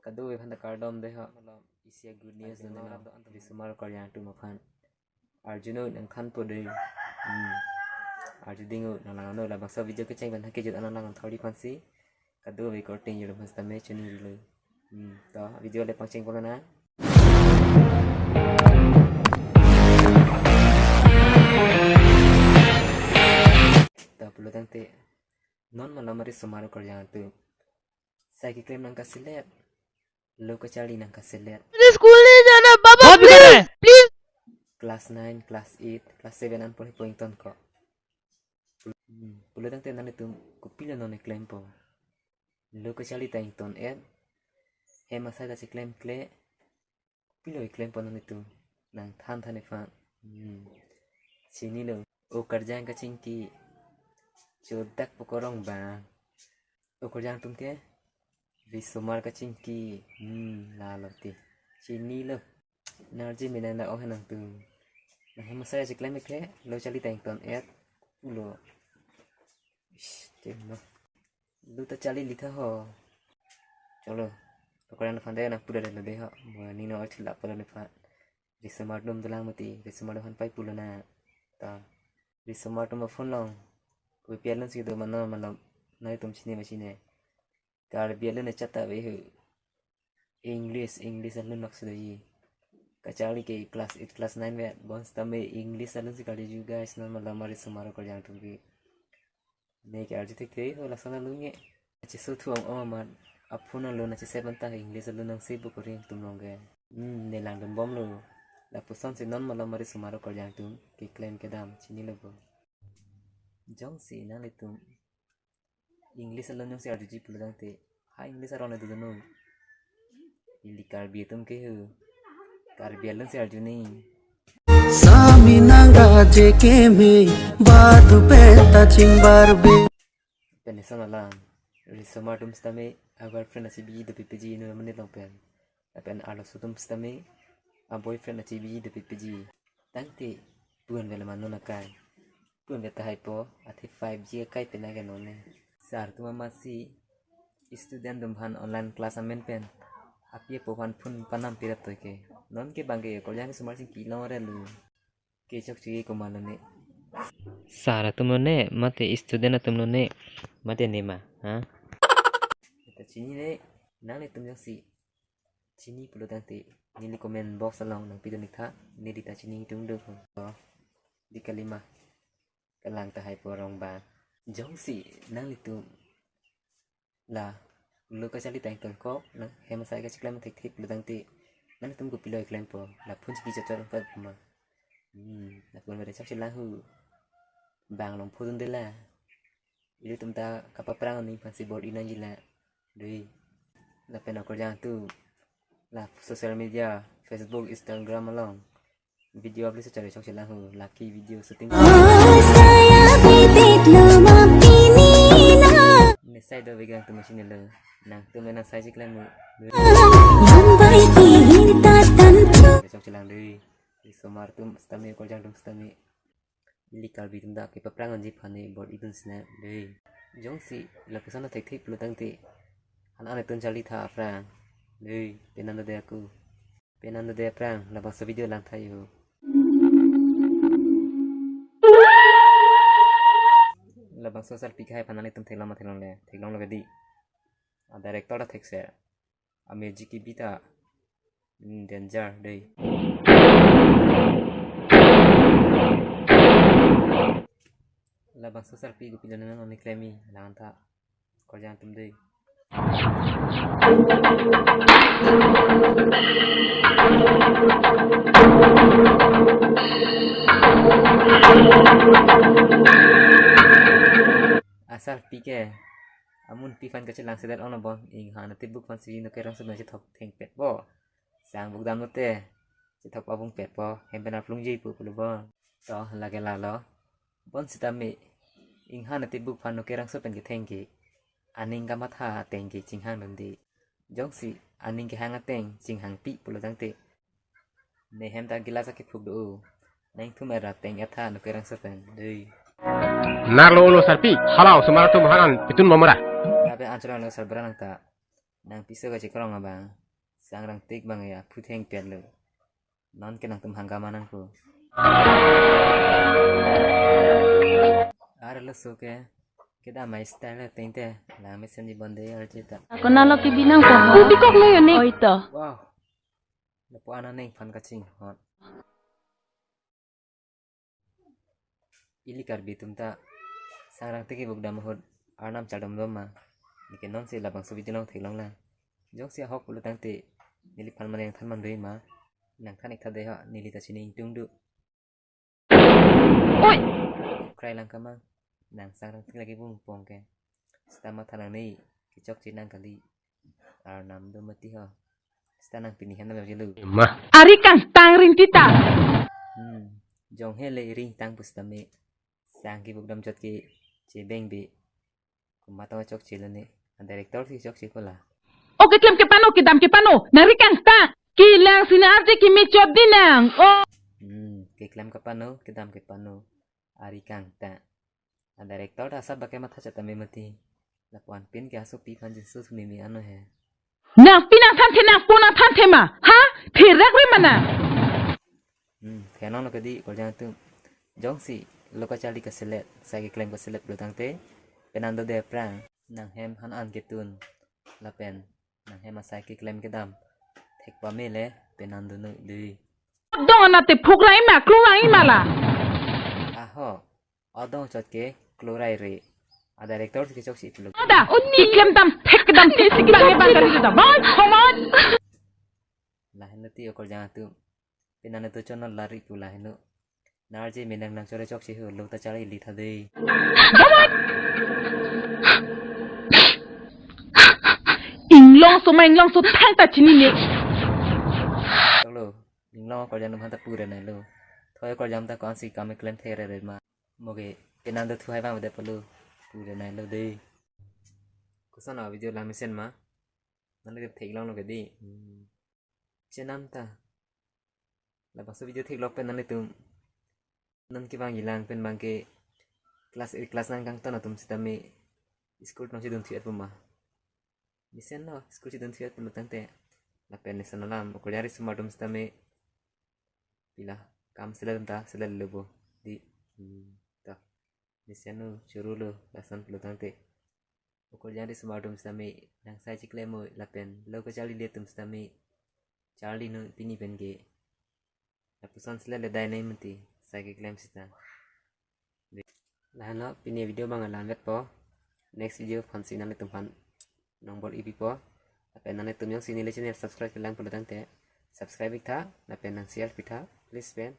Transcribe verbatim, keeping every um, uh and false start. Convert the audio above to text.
Kadokave aphan ta kardom dei ho. Isi a good news dun nang. Risomar Karjang atum aphan. Arjunon nangthanpo dei. Hmm. Arjuding o nang langno labangso video kecheng pen ha kejut anang lang thori aphansi. Kadokave korte ingjir aphan sitame choningri lo. Hmm. To video le pangcheng pon nang. To pulo tangte. Non malom arisomar Karjang atum. Sai keklem nang kaselet. Lo kacharli nang kaselet. School ne jana, baba, बहुत बिगड़ा है। Please, please. Class nine, class eight, class seven an porhi po ingtonkok. Hmm, pulo tangte nanglitum kopilo non keklempo. Lo kacharli ta ington-et. Hem asai ta cheklemkle. Kopilo keklempo nanglitum. Nangthan than ephan. Hmm. Chinilo. O Karjang kachingki. Chodakpo korong ba. O Karjang atum ke. Risomar kachingki. Hmm, lalo ti. Chinilo. Narji mina na ong henang tu. Nang hem asai cheklem ke. Lo charli ta ington-et. Pulo. Ish, chinilo. Lo ta charlili tha ho. Cholo. Pokoknya nang phande nang pura deh lo dei ho. Mo ning no chila pala ne pha. Risomar atum dolang mati. Risomar atum aphan pai pulo nang. Ta. Risomar atum phone long. Ko P L si do mano mano. Nanglitum chini ma chini. Karbi alun ne chata ve hu. English, English alun nok sudah ji. Kacharli ke class eight, class nine ve. Bonsitame English alun si karju guys. Non malom arisomar Karjang atum ke. Ne ke arju thekthe ho lason alun nge. Achi so thuang o amat. Aphone alun achi seven ta English alun nang si bu kuring tum long ke. Hmm, ne langdun bomlo. Lapusonsi non malom arisomar Karjang atum keklem kedam chinilo bo. Jongsi nanglitum English alun jongsi arjuji pulo tangte. Ha English arong le dodun no. Ili Karbi atum ke hu. Karbi alun si arju ni. Sami nang raje keme, batu penta chimbar be. Pen ison alang. Risomar atum sitame, a girlfriend achibi dopik peji ino mane long pen. Lapen arloso atum sitame, a boyfriend achibi dopik peji. Tangte, puan vela mano nakai. Puan veta haipo, athe five G akai pena ke none. Sir atum amatsi, student atum aphan online class amen pen. Api apo aphan phone panam pirap toike. Non ke bang ke Karjang arisomar chingki long re lu. Ke chokche komatlo ne. Sir atum lo ne, mate student atum lo ne, mate ne ma, ha? Ta chinine, nanglitum jongsi. Chini pulo tangte, neli comment box along nang pidun ik tha, neli ta chini tung do. Oh, di kalima. Kalang ta haipo rong ba. Jongsi, nanglitum. La, lo kacharli ta ingtonkok, nang hem asai kacheklem thekthe pulo tangte. Nanglitum kopilo keklempo, la phone chiki chot chot pa ma. Hmm, la phone bade chokche lang hu. Bang long phone dela. Ilitum ta kapaphrang aning aphansi bor-i nangji la. Dei. Lapen o Karjang atum. La social media, Facebook, Instagram along. Video upload si chari chokche lang hu. Laki video shooting. Oh, saya pitik lo mapini na. Ne sai do vegan atum machine lo. Nangtum nang sai cheklem lo. Lambai kihir ta tantu. Chokche lang dei. Risomar atum sitame, Karjang atum sitame. Ili Karbi atum ta kepaphrang anji aphan ne bor-i dun sina dei. Jongsi lapuson thekthe pulo tangte. Han an tun charli tha aphrang. Dei, penan do dei aku. Penan do dei aphrang, labangso video lang tha yo. Labangso sarpi ke hai aphan nanglitum theklong ma theklongle, theklonglo ke di. A director ta thekser. Ameji kibi ta, hmm, danger dei. Labangso sarpi kopilo nang non keklem-i, lang ta Karjang atum dei. A sarpi ke, amunpi aphan kachelang sedet ono bon, inghan atibuk aphansi no kerang sumai chethok thengpet bo. Sang buk dam lote, chethok pavung pet po, hem pen arplung ji pu pulo bon. To, lake lalo. Bonsitame, inghan atibuk aphan no kerangso pen ketheng ke. Aning kamatha ateng ke chinghang dun dei. Jongsi, aning kehang ateng, chinghangpi pulo tangte. Ne hem ta gilas akephuk do. Neng thum era ateng etha no kerangso pen. Dei. Narlo ulo sarpi, halau semar atum han an pitun momora. Lapen anchot lo sarbura nang ta. Nangpiso kachekrong abang. Sangrangtik abang ya, phutheng piat lo. Non ke nangtum hangkama nangko. Arlo so ke. Kedam a-style ateng te. Lang mesenji bonde arje ta. Konalo kebinang ko? Ubi kok lo yoni. Oi to. Wow. Lapu-an aningphan kaching hot. Ili Karbi atum ta sangrangtik kebuk dam ahut arnam chardom dom ma. Neke nonsi labangso video along theklong lang. Jongsi ahok pulo tangte neliphan mane nangthan man do ma. Nangthan ik tha dei ho, neli ta chini ingtung do. Oi! Krai lang kamang. Nang sangrangtik lake bung pong ke. Seta matha nangne kechokche nang kali. Arnam do mati ho. Seta nang pini hem nang lo. Ari kangtang ring tita. Hmm. Jong hele ring tang pusitame. Sang kebuk dam chot ke chebeng be. Komat tong chokche lo ne. A-director si chokche ko la. O keklem kepano, kedam kepano. Nang ari kangtang. Kelang sina arje keme chot di nang. Oh. Hmm, keklem kepano, kedam kepano. Ari kangtang. A-director ta asap bak kematha chot tame mati. Lapu-an pin ke asopi aphan jinso sumimi ano he. Nang pin nangthanthe, nang pon nangthanthe ma? Ha? Therak re mana? Hmm, thenon lo kedi okorjang atum. Jongsi lo kacharli kaselet, sai keklem kaselet pulo tangte, penang dode aphrang. Nang hem han an ketun. Lapen nang hem asai keklem kedam thek pame le penang donu dei. Dong anat te phuk ra-i ma, klong ra-i ma la. Aho. Odong chot ke klong ra-i re. A-director si kechokche pulo. Ada. Keklem dam thek kedam thek sik bang bang kali kedam. Bang, come on. Lahenlo ti okorjang atum. Penang netu chonot lari pu lahenlo. Nang arje me nang nang chore chokche ho, lo ta chari ili tha dei. Inglongso ma inglongso thang ta chinine. Choklo, inglong okorjang atum aphan ta pure nai lo. Thoi okorjang ta ko-ansi kam keklem the re re ma. Mo ke, penang do thu hai bang bede palo. Pure nai lo dei. Koson a-video lang mesen ma. Nanglitum theklong lo kedi. Hmm. Chenam ta. Labangso video theklong pen nanglitum. Non kevang ilang pen bang ke class eight class nine kangton atum sitame school nangchedun thu-et pu ma. Mesen lo school chedun thu-et pulo tangte. Lapen lason alam okorjang risomar atum sitame. Pila kam selet atum ta selet lo bo. Dei. Hmm. Ta. Mesen lo choro lo lason pulo tangte. Okorjang risomar atum sitame nang sai chiklem moi lapen lo kacharli le atum sitame charli non pini pen ke. Lapuson selet le dai nai mati sai keklem sita. Lahenlo pini video bang alam vetpo. Next video aphansi nanglitum aphan nongbor-i pipo. Lapen nanglitum jongsi neli channel subscribe kelang pulo tangte subscribe ik tha lapen nang share pi tha please pen.